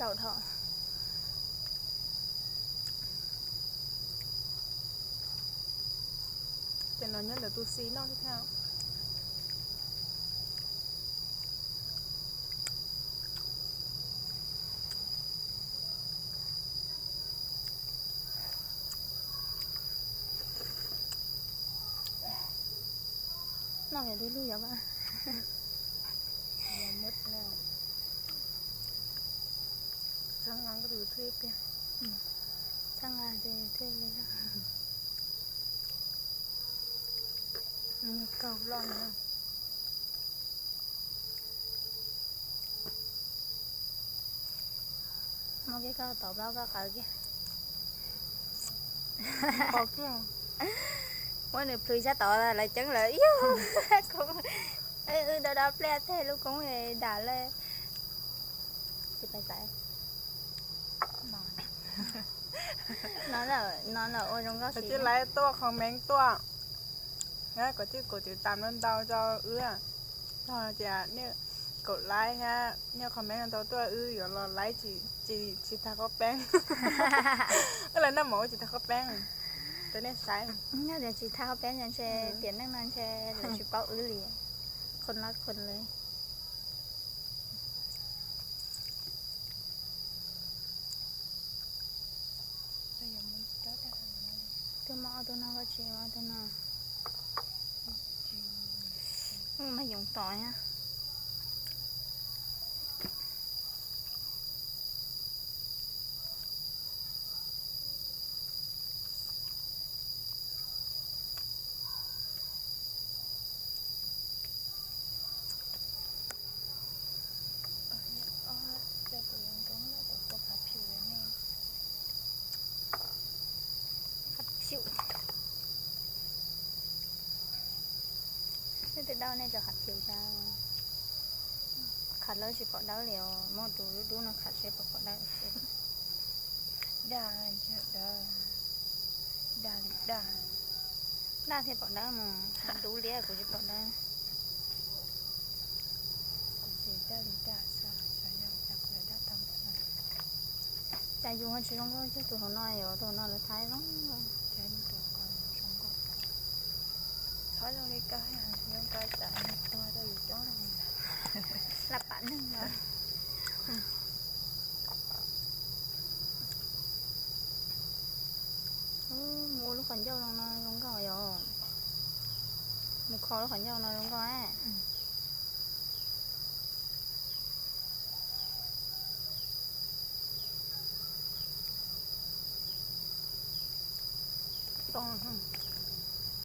Tau dhau. Ces no nyob ntawm tus xis noj thiab. Noj yog dub lug yog mas. Txhab nqa tus thwj ib pliag. Txhab nqa tus thwj li. Kaug loj na. Muab kiag koj tom plaub koj qawv kiag. Muab nws plhws sab tod lawv ceeb lawm yog. Wb dab dab pliaj tej lub koob dam le. Tsis pais xaiv. No lawm ua zoo nkauj. Kav tsij like tuaj, comment tuaj, thiab kav tsij kaum tiv tam ntau ntau rau wb. Yog tias nej kaum like thiab nej comment ntau tuaj wb yuav los like tsis tag qhov peeb. Wb los noj mov wb tsis tag qhov peeb rau nej saib. Yog tias tsis tag qhov peeb ntshe tiam neej no ntshe lawv tsis paub wb li. Qhov no qhov li. Twb muaj ob tug no koj tsis ua ob tug no. Mas yoov tom na. Qhav phiu. Nej twb dawb nej tso qhav phiu tso. Qhav lawb tsis pom dawb li os, muab tus dub dub no qhav seb puas pom dawb. Daj, daj, daj li daj. Daj thiaj pom dawb mas, dub liab kuv tsis pom dawb. Kuv ces daj li daj xwb, xyov yog cas kuv yuav daj tag npaum no. Cas yus ho tsis zoo nkauj kiag tus hauv no, yuav tus hauv no lawv thaij zoo nkauj. Thaij zoo li koj, zoo nkauj tas tuag rau yus coob lawm. Laj pam neeg no. Mus ua lub qhov ncauj no zoo nkauj yom. Mus kho lub qhov ncauj no zoo nkauj. Too,